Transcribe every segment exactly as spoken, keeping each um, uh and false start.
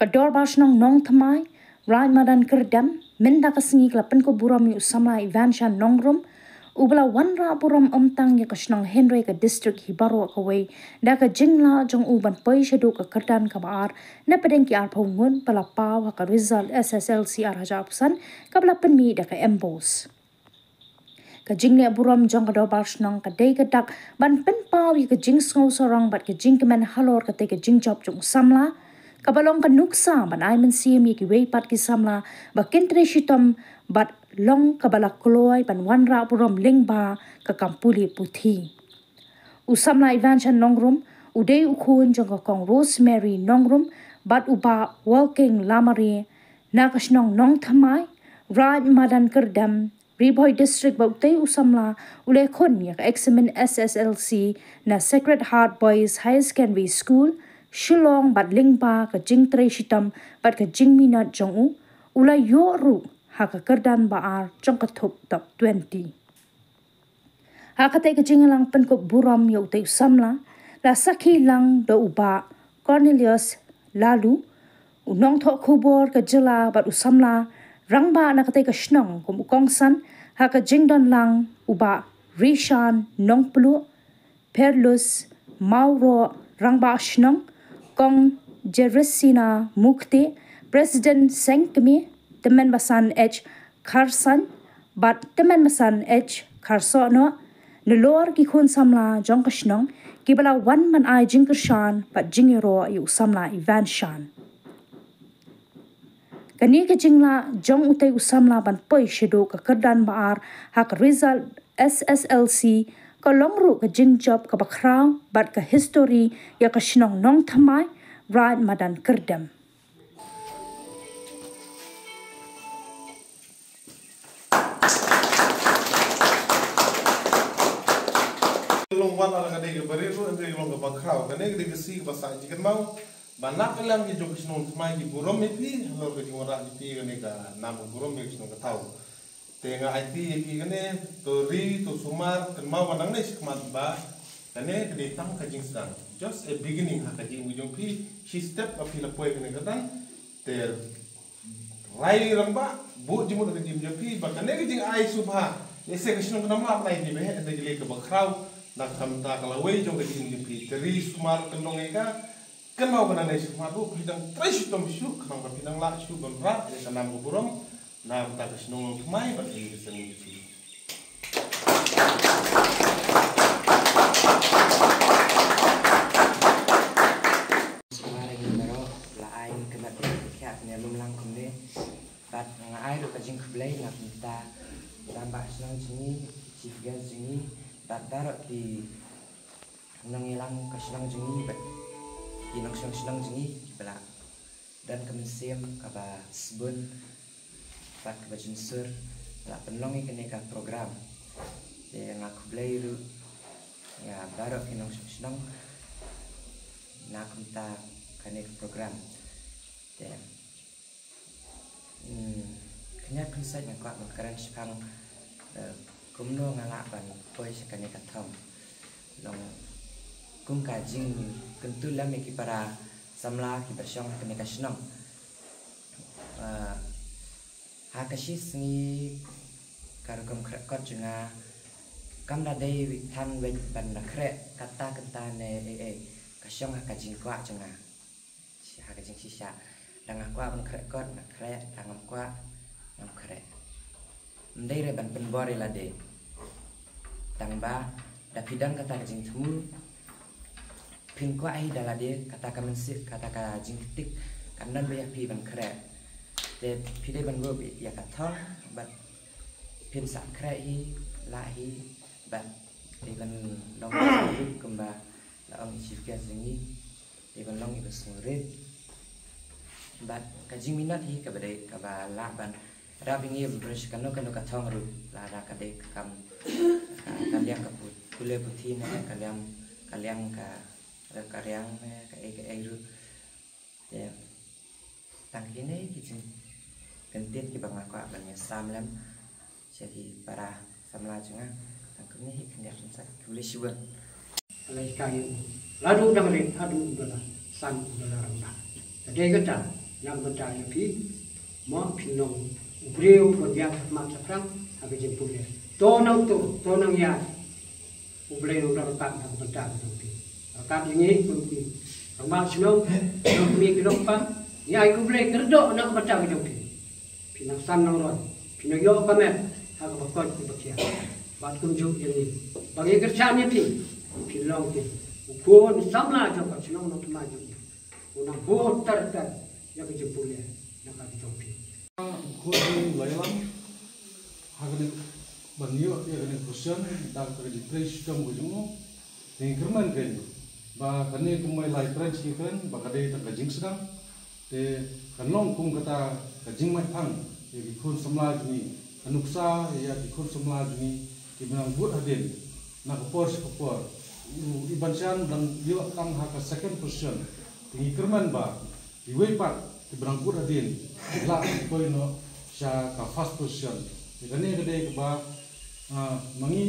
Ka Dorbar Shnong Nongthymmai, Raid Madan Kyrdem, mynta ka sngi ka la pynkup burom ïa u samla Evanshan Nongrum, uba la wanrah burom ym tang ïa ka shnong hynrei ka district hi baroh kawei, da ka jinglah jong u ban poi shaduh ka kyrdan kaba ar, na pdeng ki arphew ngut ba la paw ha ka result S S L C ar hajar arphew san, kaba la pynmih da ka MBOSE. Ka jingleh burom jong ka Dorbar Shnong ka dei ka dak ban pynpaw ïa ka jingsngew sarong bad ka jingkmen halor katei ka jingjop jong u samla, kaba long ka nuksa ban ai mynsiem ïa kiwei pat ki samla ba kin trei shitom bad long kaba la kloi ban wanrah burom lyngba ka kam pule puthi. U samla Evanshan Nongrum u dei u khun jong ka Kong Rosemary Nongrum bad u Bah Walking Lamare, na ka shnong Nongthymmai, Raid Madan Kyrdem, Ri Bhoi District, bad utei u samla u la ïakhun ïa ka eksamin S S L C na Sacred Heart Boys Higher Secondary School, Shillong, bad lyngba ka jingtrei shitom bad ka jingminot jong u, u la ïoh ruh ha ka kyrdan ba ar jong ka thup top twenty. Ha katei ka jingïalang pynkup burom ïa utei u samla, la sakhi lang da u Bah Cornelius Laloo, u nongthoh khubor ka jylla bad u samla rangbah na katei ka shnong kum u kongsan, ha ka jingdon lang u Bah Rishan Nongpluh, Perlus Mawroh, rangbah shnong, Kong Jerisina Mukti, President Seng Kmie, Tymmen Basan H Kharsain, bad Tymmen Basan H Kharsohnoh, nalor ki khun samla jong ka shnong, kiba la wan ban ai jingkyrshan bad jingïaroh ïa u samla Evanshan. Kane ka jinglah jong utei u samla ban poi shaduh ka kyrdan ba ar ha ka result S S L C, ka long ruh ka jingjop kaba khraw bad ka history ïa ka shnong Nongthymmai, Raid Madan Kyrdem. Long wan la ka dei ka barit ruh, hynrei long kaba khraw. Kane ka dei ka sngi kaba sah jingkynmaw ba na ka liang ki jong ka shnong Thymmai ki burom ïa phi halor ka jingwanrah jong phi kane ka nam ka burom ïa ka shnong ka thaw. Te nga aiti ïa phi kane, to ri to sumar, kynmaw ba nangne shakhmat ba kane ka dei tang ka jingsdang, just a beginning ha ka jingim jong phi. Shi step ba phi la poi kane ka kyrdan. Te rai rangbah, buh jingmut ha ka jingim jong phi, ba kane ka jingai sngewbha, lehse ka shnong ka nam lah ban ai jingmut, hynrei ka lei kaba khraw na ka bynta ka lawei jong ka jingim jong phi. Te ri sumar kyndong ïa ka, kynmaw ba nangne shakhmat ruh phi dang trei shitom shuh, khnang ba phi dang lah shuh ban wanrah ïa ka nam ka burom na ka bynta ka shnong Nongthymmai bad ïa ka seng jong phi. Sumar ïa ngi baroh, la ai ngi ka mat ba khia ne lum lang kumne. Bad nga ai ruh ka jingkhublei na ka bynta rangbah shnong jong ngi, chief guest jong ngi, bad baroh ki nongïalam ka shnong jong ngi bad ki nongshong shnong jong ngi kiba la don ka mynsiem kaba sbun bad kaba jynsur, la pynlong ïa kane ka program. Te nga khublei ruh ïa baroh ki nongshong shnong na ka bynta kane ka program. Te Hmm, khyndiat khynsoit nga kwah ban kren shaphang, eh, kumno nga lah ban poi sha kane ka thong. Long kum ka jingkyntu lem ïa ki para samla kiba shong ha kane ka shnong. Eh, ha ka shi sngi ka rukom khreh kot jong nga kam da dei than wei ban da khreh kata kata ne ei ei, ka shong ha ka jingkwah jong nga. Shi ha ka jingshisha. Da nga kwah ban khreh kot, nga khreh, da ngam kwah, ngam khreh. Ym dei re ban pynbor ïa lade. Tang ba da phi don kata ka jingthmu, phin kwah hi da lade, kata ka mynsiem, kata ka jingktik kan don ba ïa phi ban khreh. Te phi dei ban buh ïa ka thong bad phin sa khreh hi, lah hi, bad dei ban long kumba la ong chief guest jong ngi. Te ban long iba sngewrit. Bad ka jingminot hi kaba dei kaba lah ban rap ïa ngi ban pynshai kano kano ka thong ruh, lada ka dei ka kam, ka, ka liang ka pu-, pule puthi ne ka liang, ka liang ka, ka riang ne ka ei ka ei ruh. Te tang kine ki jingkyntit kiba nga kwah ban ïa sam lem sha ki para samla jong nga. Tang kumne hi, khyndiat khynsoit, khublei shibun. Alai ka ïa u, la du dang rit haduh u da la san, u da la rangbah. Ka dei kata, Na ka bynta ïa phi, mo phi long u briew ba ïa ka mat ka thrang ha ka jingpule. To nang to, to nang ïa. U Blei u don ryngkat na ka bynta ka jong phi. Ryngkat ïa ngi kum ki rangbah shnong, jong phi ki nongpang, ngi ai khublei kyrdoh na ka bynta ka jong phi. Phi nang san nang roi, phi nang ïoh ka met ha kaba koit kaba khiah. Bad kumjuh ïa ngi ba ngi kyrshan ïa phi, phi long ki u khun samla jong ka shnong Nongthymmai jong ngi. U nang bud ter ter ïa ka jingpule na ka jong phi. Khun u la ïalam ha kane ban ïoh ïa kane ka position da ka jingtrei shitom ka jong u. Te ngi kyrmen kein ba kane kumba la ïakren shi kren ba ka dei tang ka jingsdang. Te kan long kum kata ka jingmai phang ïa ki khun samla jong ngi, ka nuksa ïa ki khun samla jong ngi kiba nang bud hadien na ka por sha ka por. U Iban Shan dang ïoh tang ha ka second position. Te ngi kyrmen ba iwei pat kiba nang bud hadien ki lah ban poi noh sha ka first position. Te kane ka dei kaba, ah, ma ngi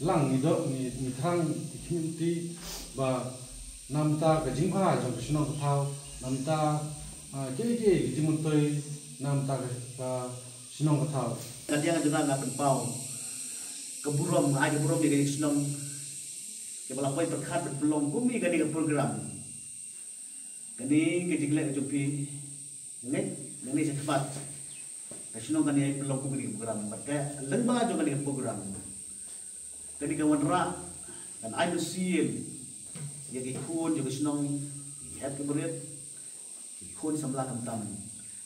lang ngi doh ngi, ngi thrang ki community ba namta ka jingbha jong ka shnong ka thaw, namta, ah, kiei kiei ki jingmyntoi namta ka, ka shnong ka thaw. Ka liang jong nga nga pynpaw ka burom, nga ai ka burom ïa ka shnong kiba la poi pyrkhat ban pynlong kum ïa kane ka program. Kane ka jingleh ka jong phi ngeit nangne shakhmat ka shnong kan ïai pynlong kum kane ka program bad ka lyngba jong kane ka program kane ka wanrah kan ai mynsiem ïa ki khun jong ka shnong, ki hep ki barit, ki khun samla khamtam,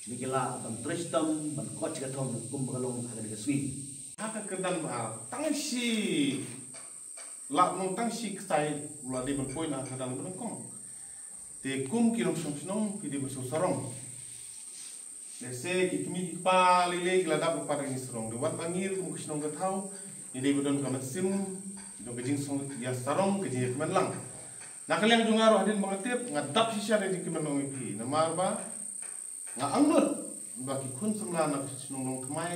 ba ki lah ban trei shitom ban koit shi ka thong kumba ka long ha kane ka sngi. Ha ka kyrdan ba tang shi lah nong tang shi ksai u la dei ban poi na ka kyrdan ba nyngkong. Te kum ki nongshong shnong phi dei ban shu sarong. Lehse ki kmie ki kpa lei lei ki la dap lypa da ka jingsarong. Te wat ba ngi kum ka shnong ka thaw ngi dei ban don ka mynsiem, don ka jingsong ïa sarong, ka jingïakmen lang. Na ka liang jong nga ruh hadien ba nga tip nga dap shisha da ka jingkmen long ïa phi. Namar ba nga angnud ba ki khun samla na ka shnong Nongthymmai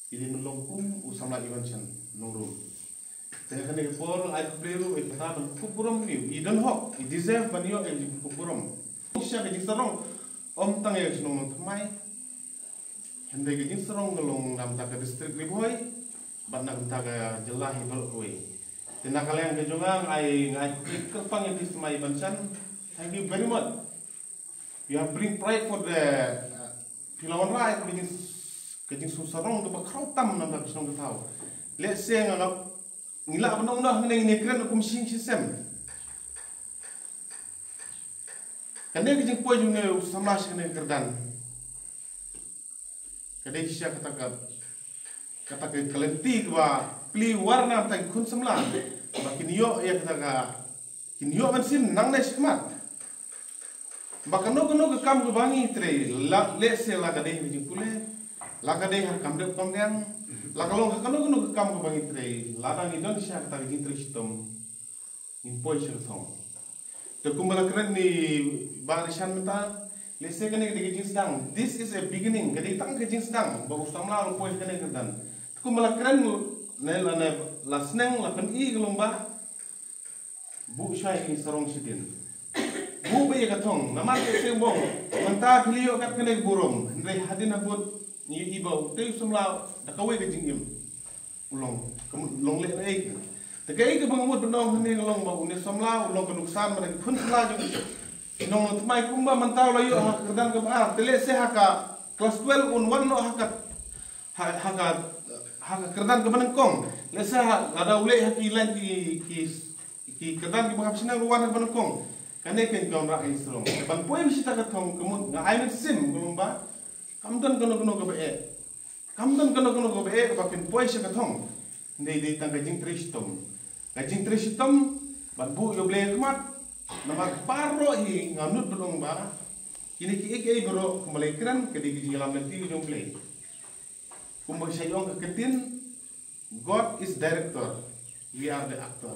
ki dei ban long kum u samla Iban Shan Nongrum. Te ha kane ka por ai khublei ruh ïa kata ban kup burom ïa u. I don hok, i deserve ban ïoh ïa ka jingkup burom. Shisha ka jingsarong ym tang ïa ka shnong Nongthymmai. Hynrei ka jingsarong ka long na bynta ka district Ri Bhoi bad na bynta ka jylla hi baroh kawei. Te na ka liang ka jong nga nga ai, nga ai kyrpang ïa phi samla Iban Shan. Thank you very much. You have bring pride for the, uh, phi la wanrah ïa ka jing, ka jingsngew sarong kaba khraw tam na ka shnong ka thaw. Lehse nga la, ngi lah ban ong noh hangne ngi kren kum shisien shisien. Kane ka jingpoi jong une u samla sha kane ka kyrdan ka dei shisha kata ka, kata ka lynti kaba plie war na bynta ki khun samla ba kin ïoh ïa kata ka, kin ïoh mynsiem nangne shakhmat. Ba kano kano ka kam kaba ngi trei, la, lehse la ka dei ha ka jingpule, la ka dei ha ka kam dep kam diang, la ka long ha kano kano ka kam kaba ngi trei, lada ngi don shisha kata ka jingtrei shitom, ngin poi sha ka thong. Te kumba la kren i Bah Rishan mynta, lehse kane ka dei ka jingsdang. This is a beginning. Ka dei tang ka jingsdang ba u samla u la poi ha kane ka kyrdan. Te kumba la kren ne la, ne la sneng la pyni ka long ba buh shai ïa ki sarong shadien. Buh beit ïa ka thong. Namar ka seng bong mynta phi la ïoh kat kane ka burom. Hynrei hadien habud ngi ïohi ba utei u samla da kawei ka jingim u long, ka mut long leh na ei ka. Te kaei kaba nga mut ban ong hangne ka long ba une u samla u long ka nuksan ba na ki khun samla jong ki shnong Nongthymmai kumba mynta u la ïoh ha ka kyrdan kaba ar. Te lehse ha ka klas twelve un wan noh ha ka, ha, ha ka, ha ka kyrdan kaba nyngkong. Lehse ha, lada u leh ha ki lain ki, ki, ki kyrdan kiba hap shnong u wan ha kaba nyngkong. Kane kan ka wanrah ka jingsarong. Te ban poi beit sha kata ka thong ka mut nga ai mynsiem ka long ba kam don kano kano kaba eh. Kam don kano kano kaba eh ba kin poi sha ka thong. Dei, dei tang ka jingtrei shitom. Ka jingtrei shitom ban buh ïa U Blei ha khmat. Namar baroh hi nga nud ban ong ba kine kiei kiei baroh kumba la kren ka dei ka jingïalam lynti ka jong U Blei. Kumba shah ong ka ktien, God is director, we are the actor.